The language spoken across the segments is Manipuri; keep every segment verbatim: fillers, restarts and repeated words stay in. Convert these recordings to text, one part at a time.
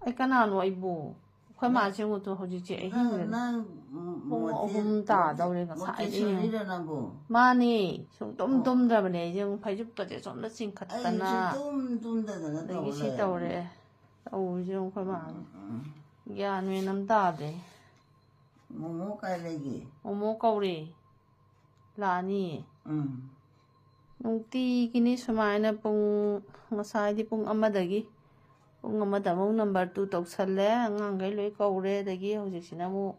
ꯑꯩ ꯀꯅꯥꯅꯣ ꯑꯩꯕꯨ? ꯑꯩꯈꯣꯏ ꯃꯥꯁꯦ ꯌꯦꯡꯉꯨꯇꯣ, ꯍꯧꯖꯤꯛꯁꯦ ꯑꯍꯤꯡꯗꯅꯦ꯫ ꯅꯪ, ꯎꯝ, ꯄꯨꯡ ꯃꯣꯇꯤ-, ꯑꯍꯨꯝ ꯃꯣꯇꯤ ꯇꯥꯗꯧꯔꯦ ꯉꯁꯥꯏꯗꯒꯤ꯫ ꯁꯣꯔꯤꯔꯣ ꯅꯪꯕꯨ? ꯃꯥꯅꯦ, ꯁꯨꯡꯇꯨꯝ ꯑꯣ꯫ ꯇꯨꯝꯗ꯭ꯔꯕꯅꯦ꯫ ꯑꯩꯁꯦ ꯑꯃꯨꯛ ꯐꯩꯖꯨꯞꯀꯁꯦ ꯁꯣꯝꯗ ꯆꯤꯡꯈꯠꯇꯅ꯫ ꯑꯩꯁꯨ ꯇꯨꯝ ꯇꯨꯝꯗꯗꯅ ꯑꯗꯒꯤ ꯇꯧ ꯁꯤ ꯂꯩꯔꯦ꯫ ꯇꯧꯔꯦ꯫ ꯇꯧꯔꯤꯁꯦ ꯌꯦꯡꯉꯨ ꯑꯩꯈꯣꯏ ꯃꯥꯅꯦ꯫ ꯎꯝ, ꯎꯝ꯫ ꯒ꯭ꯌꯥꯟ ꯃꯦꯟ ꯑꯃ ꯇꯥꯗ꯭ꯔꯦ꯫ ꯃꯣꯃꯣ ꯀꯥꯏ ꯂꯩꯒꯦ? ꯃꯣꯃꯣ ꯀꯧꯔꯦ꯫ ꯂꯥꯛꯑꯅꯤ꯫ ꯎꯝ꯫ ꯅꯨꯡꯇꯤꯒꯤꯅꯤ ꯁꯨꯃꯥꯏꯅ ꯄꯨꯡ, ꯉꯁꯥꯏꯗꯤ ꯄꯨꯡ ꯑꯃꯗꯒꯤ, ꯄꯨꯡ ꯑꯃꯗ ꯑꯃꯨꯛ number two ꯇꯧꯁꯜꯂꯦ, ꯑꯉꯥꯡꯈꯩ ꯂꯣꯏ ꯀꯧꯔꯦ, ꯑꯗꯒꯤ ꯍꯧꯖꯤꯛꯁꯤꯅ ꯑꯃꯨꯛ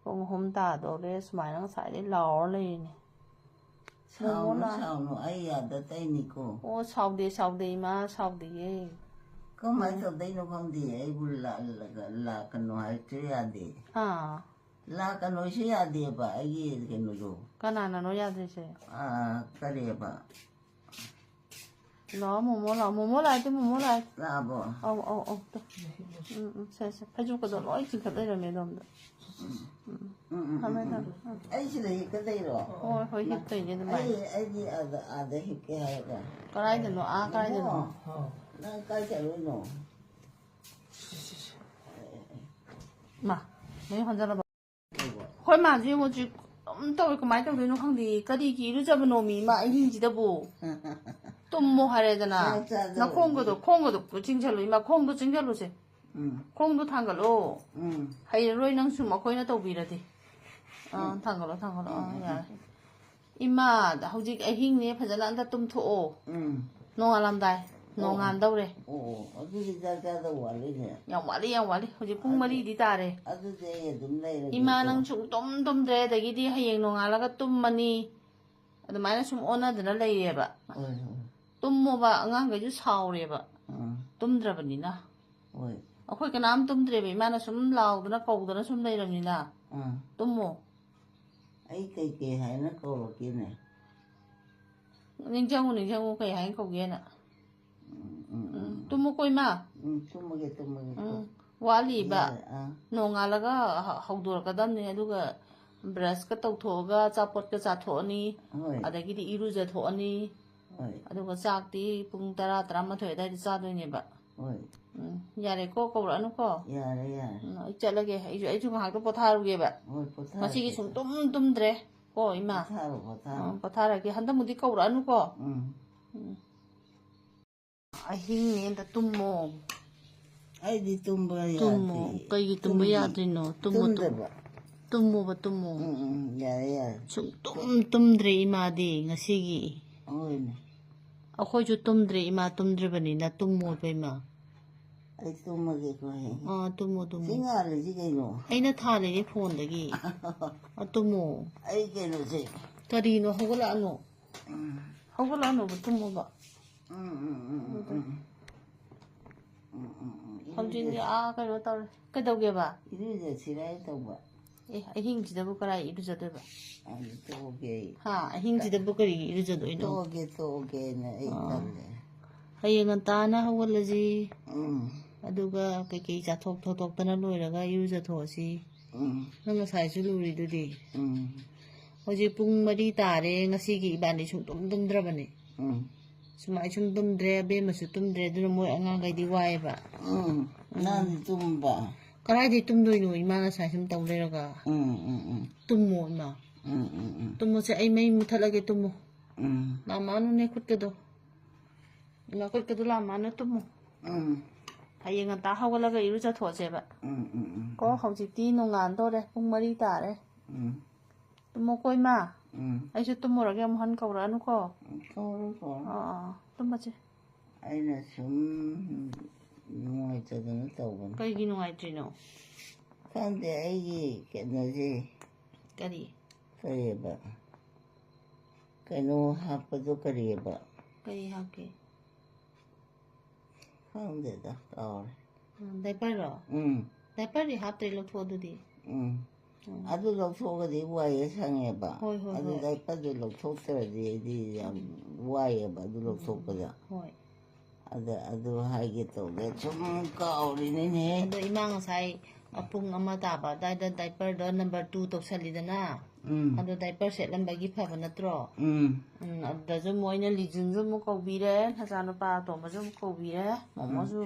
ꯄꯨꯡ ꯑꯍꯨꯝ ꯇꯥꯗꯧꯔꯦ, ꯁꯨꯃꯥꯏꯅ ꯉꯁꯥꯏꯗꯩ ꯂꯥꯎꯔ ꯂꯩꯔꯤꯅꯦ꯫ ꯁꯥꯎꯅꯨ, ꯃꯣꯃꯣ ꯂꯥꯛ- ꯁꯥꯎꯅꯨ, ꯑꯩ ꯌꯥꯗ ꯇꯧꯔꯤꯅꯤꯀꯣ꯫ ꯑꯣ, ꯁꯥꯎꯗꯦ, ꯁꯥꯎꯗꯦ, ꯏꯃꯥ, ꯁꯥꯎꯗꯤꯌꯦ꯫ ꯀꯃꯥꯏꯅ ꯎꯝ꯫ ꯇꯧꯗꯣꯏꯅꯣ ꯈꯪꯗꯦ, ꯑꯩꯕꯨ ꯂꯥ-, ꯂꯥ-, ꯂꯥꯛꯀꯅꯨ ꯍꯥꯏꯕꯁꯨ ꯌꯥꯗꯦ꯫ ꯑꯥ꯫ ꯂꯥꯛꯀꯅꯣꯁꯨ ꯌꯥꯗꯦꯕ, ꯑꯩꯒꯤ ꯀꯩꯅꯣꯗꯣ꯫ ꯀꯅꯥꯅꯅꯣ ꯌꯥꯗ꯭ꯔꯤꯁꯦ? ꯑꯥ, ꯀꯔꯤꯑꯕ? ꯂꯥꯛꯑꯣ, ꯃꯣꯃꯣ ꯂꯥꯛꯑꯣ꯫ ꯃꯣꯃꯣ ꯂꯥꯛꯑꯗꯤ ꯃꯣꯃꯣ ꯂꯥꯛꯑꯦ꯫ ꯂꯥꯛꯑꯕꯣ? ꯑꯧ, ꯑꯧ, ꯑꯧ, ꯇꯨ꯫ ꯎꯝ, ꯎꯝ, ꯁꯦ, ꯁꯦ꯫ ꯐꯩꯖꯨꯞꯀꯗꯣ ꯂꯣꯏ ꯆꯤꯡꯈꯠ ꯂꯩꯔꯝꯃꯦ ꯑꯗꯣꯝꯗ꯫ ꯎꯝ, ꯎꯝ, ꯎꯝ, ꯊꯝꯃꯦ, ꯎꯝ, ꯊꯝꯃꯦ꯫ ꯎꯝ꯫ ꯑꯩ ꯁꯤꯗ ꯍꯤꯞꯀꯗꯩꯔꯣ? ꯍꯣꯏ, ꯍꯣꯏ, ꯍꯤꯞꯇꯣꯏꯅꯦ ꯑꯗꯨꯃꯥꯏꯅ꯫ ꯑꯩ, ꯑꯩꯗꯤ ꯑꯥꯗ, ꯑꯥꯗ ꯍꯤꯞꯀꯦ ꯍꯥꯏꯔꯒ꯫ ꯀꯗꯥꯏꯗꯅꯣ? ꯑꯥ, ꯀꯗꯥꯏꯗꯅꯣ? ꯃꯣꯃꯣ, ꯅꯪ ꯀꯥꯏ ꯆꯠꯂꯨꯏꯅꯣ? ꯃꯥ, ꯃꯌꯨꯝ ꯍꯟꯖꯜꯂꯕ? ꯑꯩꯈꯣꯏ ꯃꯥꯁꯨ ꯌꯦꯡꯉꯨ, ꯍꯧꯖꯤꯛ ꯑꯗꯨꯝ ꯇꯧꯋꯤ, ꯀꯃꯥꯏꯅ ꯇꯧꯗꯣꯏꯅꯣ ꯈꯪꯗꯦ꯫ ꯀꯔꯤꯒꯤ ꯏꯔꯨꯖꯕꯅꯣꯃꯤ ꯏꯃꯥ ꯑꯍꯤꯡꯁꯤꯗꯕꯨ? ꯇꯨꯝꯃꯣ ꯍꯥꯏꯔꯦꯗꯅ꯫ ꯆꯥꯛ ꯆꯥꯗꯧꯔꯗꯤ꯫ ꯅꯈꯣꯡꯒꯗꯣ, ꯈꯣꯡꯒꯗꯣ ꯆꯤꯡꯁꯜꯂꯨ ꯏꯃꯥ, ꯈꯣꯡꯗꯣ ꯆꯤꯡꯁꯜꯂꯨꯁꯦ꯫ ꯎꯝ꯫ ꯈꯣꯡꯗꯣ ꯊꯥꯡꯒꯠꯂꯣ꯫ ꯎꯝ꯫ ꯍꯩꯔꯔꯣꯏ ꯅꯪꯁꯨ ꯃꯈꯣꯏꯅ ꯇꯧꯕꯤꯔꯗꯤ꯫ ꯑꯥ, ꯎꯝ꯫ ꯊꯥꯡꯒꯠꯂꯣ, ꯊꯥꯡꯒꯠꯂꯣ꯫ ꯑꯥ, ꯎꯝ, ꯎꯝ, ꯌꯥꯔꯦ꯫ ꯎꯝ꯫ ꯏꯃꯥ, ꯍꯧꯖꯤꯛ ꯑꯍꯤꯡꯅꯦ, ꯐꯖꯅ ꯑꯝꯇ ꯇꯨꯝꯊꯣꯛꯑꯣ꯫ ꯎꯝ꯫ ꯅꯣꯡꯉꯥꯜꯂꯝꯗꯥꯏ, ꯑꯣ꯫ ꯅꯣꯡꯉꯥꯟꯗꯧꯔꯦ꯫ ꯑꯣ, ꯑꯣ, ꯑꯗꯨꯗꯤ ꯆꯥꯛ ꯆꯥꯗꯧ ꯋꯥꯠꯂꯤꯅꯦ꯫ ꯌꯥꯝ ꯋꯥꯠꯂꯤ, ꯌꯥꯝ ꯋꯥꯠꯂꯤ꯫ ꯍꯧꯖꯤꯛ ꯄꯨꯡ ꯑꯗꯨ-, ꯃꯔꯤꯗꯤ ꯇꯥꯔꯦ꯫ ꯑꯗꯨꯗꯤ ꯑꯩ ꯑꯗꯨꯝ ꯂꯩꯔꯒꯦꯀꯣ꯫ ꯏꯃꯥ, ꯅꯪ ꯁꯨꯡꯇꯨꯝ ꯇꯨꯝꯗ꯭ꯔꯦ, ꯑꯗꯒꯤꯗꯤ ꯍꯌꯦꯡ ꯅꯣꯡꯉꯥꯜꯂꯒ ꯇꯨꯝꯃꯅꯤ꯫ ꯑꯗꯨꯃꯥꯏꯅ ꯁꯨꯝ ꯑꯣꯟꯅꯗꯅ ꯂꯩꯔꯦꯕ꯫ ꯍꯣꯏ, ꯍꯣꯏ꯫ ꯇꯨꯝꯃꯣꯕ, ꯑꯉꯥꯡꯈꯩꯁꯨ ꯁꯥꯎꯔꯦꯕ꯫ ꯑꯥ꯫ ꯇꯨꯝꯗ꯭ꯔꯕꯅꯤꯅ꯫ ꯍꯣꯏ꯫ ꯑꯩꯈꯣꯏ ꯀꯅꯥꯝ ꯇꯨꯝꯗ꯭ꯔꯦꯕ, ꯏꯃꯥꯅ ꯁꯨꯝ ꯂꯥꯎꯗꯅ ꯀꯧꯗꯅ ꯁꯨꯝ ꯂꯩꯔꯕꯅꯤꯅ꯫ ꯑꯥ꯫ ꯇꯨꯝꯃꯣ꯫ ꯑꯩ ꯀꯩꯀꯩ ꯍꯥꯏꯅ ꯀꯧꯔꯛꯀꯦꯅꯦ? ꯅꯤꯡꯁꯤꯡꯉꯨ, ꯅꯤꯡꯁꯤꯡꯉꯨ, ꯀꯩ ꯍꯥꯏꯅ ꯀꯧꯒꯦꯅ꯫ ꯎꯝ, ꯎꯝ, ꯎꯝ, ꯎꯝ꯫ ꯇꯨꯝꯃꯨꯀꯣ, ꯏꯃꯥ꯫ ꯎꯝ, ꯇꯨꯝꯃꯒꯦ, ꯇꯨꯝꯃꯒꯦ, ꯎꯝ, ꯇꯨꯝ-, ꯋꯥꯠꯂꯤꯕ꯫ ꯌꯥꯔꯦ, ꯑꯥ꯫ ꯅꯣꯡꯉꯥꯜꯂꯒ ꯍ-, ꯍꯧꯗꯣꯔꯛꯀꯗꯕꯅꯤ, ꯑꯗꯨꯒ brushꯀ ꯇꯧꯊꯣꯛꯑꯒ ꯑꯆꯥꯄꯣꯠꯀ ꯆꯥꯊꯣꯛꯑꯅꯤ, ꯍꯣꯏ꯫ ꯑꯗꯒꯤꯗꯤ ꯏꯔꯨꯖꯊꯣꯛꯑꯅꯤ, ꯍꯣꯏ꯫ ꯑꯗꯨꯒ ꯆꯥꯛꯇꯤ ꯄꯨꯡ ꯇꯔꯥ, ꯇꯔꯥꯃꯥꯊꯣꯏ ꯑꯗꯨꯋꯥꯏꯗ ꯆꯥꯗꯣꯏꯅꯦꯕ꯫ ꯍꯣꯏ꯫ ꯎꯝ, ꯌꯥꯔꯦꯀꯣ, ꯀꯧꯔꯛꯑꯅꯨꯀꯣ꯫ ꯌꯥꯔꯦ, ꯌꯥꯔꯦ꯫ ꯎꯝ, ꯑꯩ ꯆꯠꯂꯒꯦ꯫ ꯑꯩꯁꯨ, ꯑꯩꯁꯨ ꯉꯥꯏꯍꯥꯛꯇ ꯄꯣꯊꯥꯔꯨꯒꯦꯕ꯫ ꯍꯣꯏ, ꯄꯣꯊꯥꯔꯣ, ꯉꯁꯤꯒꯤ ꯄꯣꯊꯥꯔꯣ꯫ ꯁꯨꯡꯇꯨꯝ ꯇꯨꯝꯗ꯭ꯔꯦ ꯀꯣ, ꯏꯃꯥ꯫ ꯄꯣꯊꯥꯔꯣ, ꯄꯣꯊꯥꯔꯣ꯫ ꯎꯝ, ꯄꯣꯊꯥꯔꯒꯦ꯫ ꯍꯟꯗꯛꯃꯨꯛꯇꯤ ꯀꯧꯔꯛꯑꯅꯨꯀꯣ꯫ ꯎꯝ꯫ ꯎꯝ꯫ ꯑꯍꯤꯡꯅꯦ, ꯑꯝꯇ ꯇꯨꯝꯃꯣ꯫ ꯑꯩꯗꯤ ꯇꯨꯝꯕ ꯇꯨꯝꯃꯣ꯫ ꯌꯥꯗꯦ꯫ ꯀꯩꯒꯤ ꯇꯨꯝꯕ ꯇꯨꯝꯗꯤ-, ꯌꯥꯗ꯭ꯔꯤꯅꯣ? ꯇꯨꯝꯃꯣ, ꯇꯨꯝꯃꯣ꯫ ꯇꯨꯝꯗꯕ꯫ ꯇꯨꯝꯃꯣꯕ, ꯇꯨꯝꯃꯣ꯫ ꯎꯝ, ꯎꯝ, ꯌꯥꯔꯦ, ꯌꯥꯔꯦ꯫ ꯁꯨꯡꯇꯨꯝ ꯇꯨꯝꯗ꯭ꯔꯦ ꯏꯃꯥꯗꯤ ꯉꯁꯤꯒꯤ꯫ ꯍꯣꯏꯅꯦ꯫ ꯑꯩꯈꯣꯏꯁꯨ ꯇꯨꯝꯗ꯭ꯔꯦ, ꯏꯃꯥ ꯇꯨꯝꯗ꯭ꯔꯤꯕꯅꯤꯅ ꯇꯨꯝꯃꯣꯕ ꯏꯃꯥ꯫ ꯑꯩ ꯇꯨꯝꯃꯒꯦꯀꯣ, ꯍꯌꯦꯡ꯫ ꯑꯥ, ꯇꯨꯝꯃꯣ, ꯇꯨꯝꯃꯣ꯫ ꯁꯤ ꯉꯥꯜꯂꯤꯁꯤ ꯀꯩꯅꯣ? ꯑꯩꯅ ꯊꯥꯜꯂꯤꯅꯦ ꯐꯣꯟꯗꯒꯤ꯫ ꯑꯥ, ꯇꯨꯝꯃꯣ꯫ ꯑꯩ ꯀꯩꯅꯣꯁꯦ꯫ ꯀꯔꯤꯅꯣ? ꯍꯧꯒꯠꯂꯛꯑꯅꯨ꯫ ꯎꯝ꯫ ꯍꯧꯒꯠꯂꯛꯑꯅꯨꯕ, ꯇꯨꯝꯃꯣꯕ꯫ ꯎꯝ, ꯎꯝ, ꯎꯝ, ꯎꯝ, ꯎꯝ꯫ ꯎꯝ, ꯎꯝ, ꯎꯝ꯫ ꯍꯧꯖꯤꯛꯇꯤ ꯏꯔꯨꯖ-, ꯑꯥ, ꯀꯩꯅꯣ ꯇꯧꯔꯦ꯫ ꯀꯩꯗꯧꯒꯦꯕ? ꯏꯔꯨꯖꯁꯤꯔ ꯍꯥꯏ ꯇꯧꯕ꯫ ꯑꯦ, ꯑꯍꯤꯡꯁꯤꯗꯕꯨ ꯀꯔꯥꯏ ꯏꯔꯨꯖꯗꯣꯏꯕ? ꯑꯗꯨ ꯇꯣꯛꯑꯒꯦ ꯑꯩ꯫ ꯍꯥ? ꯑꯍꯤꯡꯁꯤꯗꯕꯨ ꯀꯔꯤꯒꯤ ꯏꯔꯨꯖꯗꯣꯏꯅꯣ? ꯇꯣꯛꯑꯒꯦ, ꯇꯣꯛꯑꯒꯦꯅ ꯑꯩ ꯑꯥ꯫ ꯇꯜꯂꯦ꯫ ꯍꯌꯦꯡ ꯉꯟꯇꯥꯅ ꯍꯧꯒꯠꯂꯁꯤ꯫ ꯎꯝ꯫ ꯑꯗꯨꯒ ꯀꯩꯀꯩ ꯆꯥꯊꯣꯛ ꯊꯣꯊꯣꯛꯇꯅ ꯂꯣꯏꯔꯒ ꯏꯔꯨꯖꯊꯣꯛꯑꯁꯤ꯫ ꯎꯝ꯫ ꯅꯪ ꯉꯁꯥꯏꯁꯨ ꯂꯨꯔꯤꯗꯨꯗꯤ꯫ ꯎꯝ꯫ ꯍꯧꯖꯤꯛ ꯄꯨꯡ ꯃꯔꯤ ꯇꯥꯔꯦ, ꯉꯁꯤꯒꯤ ꯏꯕꯥꯅꯤ ꯁꯨꯡꯇꯨꯝ ꯇꯨꯝꯗ꯭ꯔꯕꯅꯦ꯫ ꯎꯝ꯫ ꯁꯨꯃꯥꯏ ꯁꯨꯝ ꯇꯨꯝꯗ꯭ꯔꯦ, ꯑꯕꯦꯝꯃꯁꯨ ꯇꯨꯝꯗ꯭ꯔꯦ, ꯑꯗꯨꯅ ꯃꯣꯏ ꯑꯉꯥꯡꯈꯩꯗꯤ ꯋꯥꯏꯑꯦꯕ꯫ ꯎꯝ꯫ ꯎꯝ꯫ ꯅꯪꯗꯤ ꯇꯨꯝꯕ? ꯀꯗꯥꯏꯗꯩ ꯇꯨꯝꯗꯣꯏꯅꯣ, ꯏꯃꯥ ꯉꯁꯥꯏ ꯁꯨꯝ ꯇꯧ ꯂꯩꯔꯒ꯫ ꯎꯝ, ꯎꯝ, ꯎꯝ꯫ ꯇꯨꯝꯃꯣ, ꯏꯃꯥ꯫ ꯎꯝ, ꯎꯝ, ꯎꯝ꯫ ꯇꯨꯝꯃꯣꯁꯦ, ꯑꯩ ꯃꯩ ꯃꯨꯊꯠꯂꯒꯦ, ꯇꯨꯝꯃꯣ꯫ ꯎꯝ꯫ ꯂꯥꯝꯃꯛꯑꯅꯨꯅꯦ ꯈꯨꯠꯀꯗꯣ꯫ ꯏꯃꯥ ꯈꯨꯠꯀꯗꯣ ꯂꯥꯝꯃꯛꯑꯅꯨ, ꯇꯨꯝꯃꯣ꯫ ꯎꯝ꯫ ꯍꯌꯦꯡ ꯉꯟꯇꯥ ꯍꯧꯒꯠꯂꯒ ꯏꯔꯨꯖꯊꯣꯛꯑꯁꯦꯕ꯫ ꯎꯝ, ꯎꯝ, ꯎꯝ꯫ ꯀꯣ, ꯍꯧꯖꯤꯛꯇꯤ ꯅꯣꯡꯉꯥꯟꯗꯣꯔꯦ, ꯄꯨꯡ ꯃꯔꯤ ꯇꯥꯔꯦ꯫ ꯎꯝ꯫ ꯇꯨꯝꯃꯣꯀꯣ, ꯏꯃꯥ꯫ ꯎꯝ꯫ ꯑꯩꯁꯨ ꯇꯨꯝꯃꯨꯔꯒꯦ, ꯑꯃꯨꯛ ꯍꯟ ꯀꯧꯔꯛꯑꯅꯨꯀꯣ꯫ ꯎꯝ, ꯀꯧꯔꯣꯏ, ꯀꯧꯔꯣꯏ꯫ ꯑꯥ, ꯑꯥ, ꯑꯥ꯫ ꯇꯨꯝꯃꯁꯦ꯫ ꯑꯩꯅ ꯁꯨꯝ ꯅꯨꯡꯉꯥꯏꯇꯗꯅ ꯇꯧꯕꯅꯤ꯫ ꯀꯩꯒꯤ ꯅꯨꯡꯉꯥꯏꯇ꯭ꯔꯤꯅꯣ? ꯈꯪꯗꯦ, ꯑꯩꯒꯤ ꯀꯩꯅꯣꯁꯦ꯫ ꯀꯔꯤ? ꯀꯔꯤꯑꯕ? ꯀꯩꯅꯣ ꯍꯥꯞꯄꯗꯣ ꯀꯔꯤꯑꯕ? ꯀꯔꯤ ꯍꯥꯞꯀꯦ? ꯈꯪꯗꯦꯗ, ꯀꯥꯎꯔꯦ꯫ ꯎꯝ, diaperꯔꯣ? ꯎꯝ꯫ Diaperꯗꯤ ꯍꯥꯞꯇ꯭ꯔꯦ, ꯂꯧꯊꯣꯛꯑꯣ ꯑꯗꯨꯗꯤ꯫ ꯎꯝ꯫ ꯎꯝ꯫ ꯑꯗꯨ ꯂꯧꯊꯣꯛꯑꯒꯗꯤ ꯋꯥꯏ ꯁꯪꯉꯦꯕ꯫ ꯍꯣꯏ, ꯍꯣꯏ, ꯑꯗꯨ ꯍꯣꯏ꯫ Diaperꯗꯨ ꯂꯧꯊꯣꯛꯇ꯭ꯔꯗꯤ ꯑꯩꯗꯤ ꯌꯥꯝ ꯎꯝ꯫ ꯋꯥꯏꯑꯦꯕ ꯑꯗꯨ ꯎꯝ, ꯎꯝ, ꯎꯝ꯫ ꯂꯧꯊꯣꯛꯄꯗ꯫ ꯍꯣꯏ꯫ ꯑꯗ ꯑꯗꯨ ꯍꯥꯏꯒꯦ ꯇꯧꯒꯦ, ꯁꯨꯝ ꯀꯥꯎꯔꯤꯅꯤꯅꯦ꯫ ꯑꯗꯣ ꯏꯃꯥ ꯉꯁꯥꯏ ꯄꯨꯡ ꯑꯃ ꯇꯥꯕ ꯑꯗꯨꯋꯥꯏꯗ ꯗꯥꯏꯄꯔꯗꯣ ꯅꯝꯕꯔ ꯇꯨ ꯇꯧꯁꯜꯂꯤꯗꯅ, ꯎꯝ ꯑꯗꯣ ꯗꯥꯏꯄꯔ ꯁꯦꯠꯂꯝꯕꯒꯤ ꯐꯕ ꯅꯠꯇ꯭ꯔꯣ? ꯎꯝ ꯎꯝ, ꯑꯗꯨꯗꯁꯨ ꯃꯣꯏꯅ ꯂꯤꯖꯤꯟꯁꯨ ꯑꯃꯨꯛ ꯀꯧꯕꯤꯔꯦ, ꯅꯆꯥꯅꯨꯄꯥ ꯑꯇꯣꯝꯕꯁꯨ ꯑꯃꯨꯛ ꯀꯧꯕꯤꯔꯦ, ꯃꯣꯃꯣꯁꯨ꯫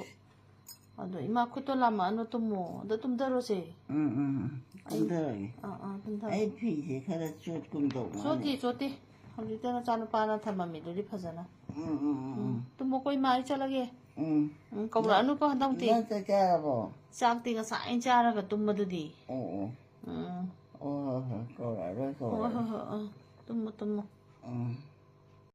ꯑꯗꯣ ꯏꯃꯥ, ꯈꯨꯠꯇꯣ ꯂꯥꯝꯃꯛꯑꯅꯨ, ꯇꯨꯝꯃꯣ, ꯑꯗꯣ ꯇꯨꯝꯊꯔꯣꯁꯦ꯫ ꯎꯝ ꯎꯝ ꯎꯝ ꯇꯨꯝꯊꯔꯒꯦ꯫ ꯑꯥ ꯑꯥ, ꯇꯨꯝꯊꯔꯣ꯫ ꯑꯩ ꯐꯤꯁꯦ ꯈꯔ ꯆꯣꯠꯀꯨꯝ ꯇꯧꯕ꯫ ꯆꯣꯠꯇꯦ ꯆꯣꯠꯇꯦ, ꯍꯧꯖꯤꯛꯇ ꯅꯆꯥꯅꯨꯄꯥꯅ ꯊꯝꯃꯝꯃꯤꯗꯨꯗꯤ ꯐꯖꯅ꯫ ꯎꯝ ꯎꯝ ꯎꯝ ꯎꯝ ꯇꯨꯝꯃꯣꯀꯣ ꯏꯃꯥ, ꯑꯩ ꯆꯠꯂꯒꯦ꯫ ꯎꯝ ꯎꯝ, ꯀꯧꯔꯛꯑꯅꯨꯀꯣ ꯍꯟꯗꯛꯇꯤ꯫ ꯅꯪ ꯆꯥꯛ ꯆꯥꯔꯕꯣ? ꯆꯥꯛꯇꯤ ꯉꯁꯥꯏ ꯆꯥꯔꯒ ꯇꯨꯝꯕꯗꯨꯗꯤ꯫ ꯑꯣ ꯑꯣ ꯎꯝ꯫ ꯑꯣ ꯍꯣꯏ ꯍꯣꯏ, ꯀꯧꯔꯛꯑꯔꯣꯏ ꯍꯣꯏ ꯀꯧꯔꯛꯑꯔꯣꯏ꯫ ꯍꯣꯏ ꯍꯣꯏ, ꯑꯥ, ꯇꯨꯝꯃꯣ ꯇꯨꯝꯃꯣ꯫ ꯎꯝ